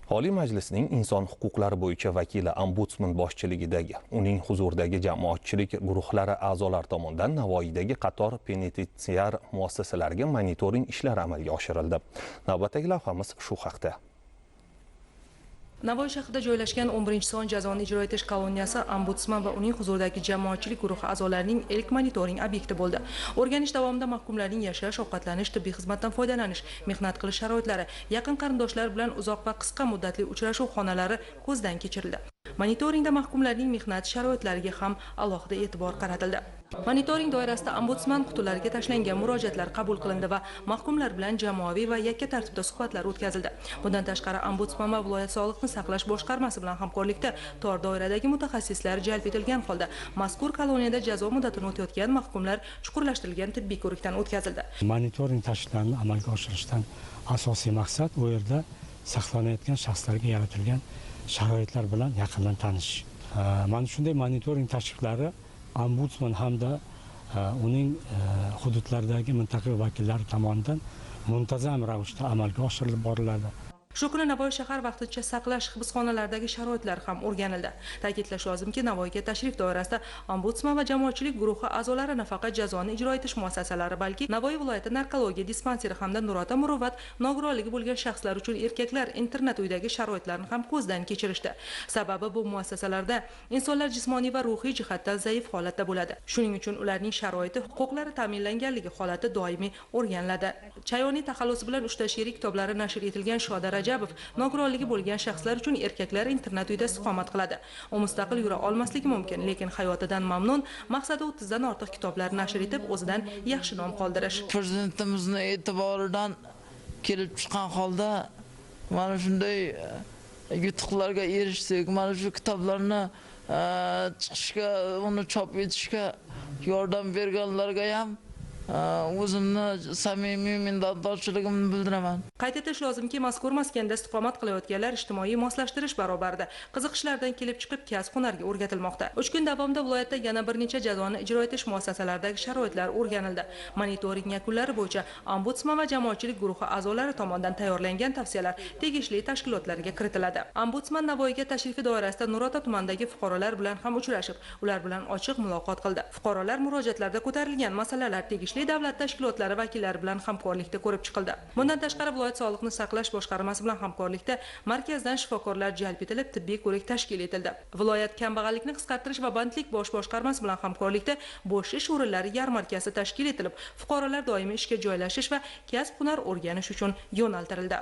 Oliy Majlisning inson huquqlari bo'yicha vakili Ombudsman boshchiligidagi, uning huzuridagi jamoatchilik guruhlari a'zolari tomonidan Navoiydagi qator penitensiar muassasalariga monitoring ishlari amalga oshirildi. Navbatdagi lavhamiz shu haqda. Navoiy shahrida joylashgan 11-son jazoni ijro etish koloniyasi Ombudsman va uning huzuridagi jamoatchilik guruhi a'zolarining ilk monitoring obyekti bo'ldi. O'rganish davomida mahkumlarning yashash, ovqatlanish, tibbiy xizmatdan foydalanish, mehnat qilish sharoitlari, yaqin qarindoshlar bilan uzoq va qisqa muddatli uchrashuv xonalari ko'zdan kechirildi. Monitoringda mahkumlarning mehnat sharoitlariga ham alohida e'tibor qaratildi. Monitoring doirasida Ombudsman qutilariga tashlangan murojaatlar qabul qilindi va mahkumlar bilan jamoaviy va yakka tartibda suhbatlar o'tkazildi. Bundan tashqari Ombudsman va viloyat sog'liqni saqlash boshqarmasi bilan hamkorlikda tor doiradagi mutaxassislar jalb etilgan holda mazkur koloniyada jazo muddatini o'tayotgan mahkumlar chuqurlashtirilgan tibbiy ko'rikdan o'tkazildi. Monitoring tashriflarini amalga oshirishdan asosiy maqsad u yerda saqlanayotgan shaxslarga yaratilgan sharoitlar bilan yaqindan tanishish. Mana shunday monitoring tashriflari Ombudsman hamda uning hududlardagi mintaqaviy vakillari tomonidan muntazam ravishda amalga oshirilib boriladi. Shu kuni Navoiy shahar vaqtincha saqlash hibsxonalaridagi sharoitlar ham o'rganildi. Ta'kidlash lozimki, Navoiyga tashrif doirasida Ombudsman va jamoatchilik guruhi a'zolari nafaqat jazoni ijro etish muassasalari, balki Navoiy viloyati narkologiya dispanseri hamda Nurota muruvvat nogironligi bo'lgan shaxslar uchun erkaklar internat uyidagi sharoitlarni ham ko'zdan kechirishdi. Sababi bu muassasalarda insonlar jismoniy va ruhiy jihatdan zaif holatda bo'ladi. Shuning uchun ularning sharoiti, huquqlari ta'minlanganligi holati doimiy o'rganiladi. Chayoniy taxallusi bilan 3 ta she'riy kitoblari nashr etilgan Shoda Rajabov nogironligi bo'lgan shaxslar uchun erkaklar internat uyida istiqomat qiladi. U mustaqil yura olmasligi mumkin, lekin hayotidan mamnun, maqsadi 30 dan ortiq kitoblar nashr etib, o'zidan yaxshi nom qoldirish. Prezidentimizning e'tiboridan kelib chiqqan holda mana shunday yutuqlarga erishdik. Mana shu kitoblarni chiqishga, uni chop etishga yordam berganlarga ham o'zimni samimiy minnatdorchiligimni bildiraman. Qayd etish lozimki, mazkur maskanda istiqomat qilayotganlar ijtimoiy moslashtirish barobarida qiziqishlardan kelib chiqib kasb hunarga o'rgatilmoqda. 3 kun davomida viloyatda yana bir necha jazoni ijro etish muassasalaridagi sharoitlar o'rganildi. Monitoring yakunlari bo'yicha Ombudsman va jamoatchilik guruhi a'zolari tomonidan tayyorlangan tavsiyalar tegishli tashkilotlarga kiritiladi. Ombudsman Navoiyga tashrifi doirasida Nurota tumanidagi fuqarolar bilan ham uchrashib, ular bilan ochiq muloqot qildi. Fuqarolar murojaatlarida ko'tarilgan masalalar tegishli davlat tashkilotlari vakillari bilan hamkorlikda ko'rib chiqildi. Bundan tashqari viloyat sog'liqni saqlash boshqarmasi bilan hamkorlikda markazdan shifokorlar jalb etilib, tibbiy ko'rik tashkil etildi. Viloyat kambag'allikni qisqartirish va bandlik bosh boshqarmasi bilan hamkorlikda bo'sh ish o'rinlari yarmarkasi tashkil etilib, fuqarolar doimiy ishga joylashish va kasb hunar o'rganish uchun yo'naltirildi.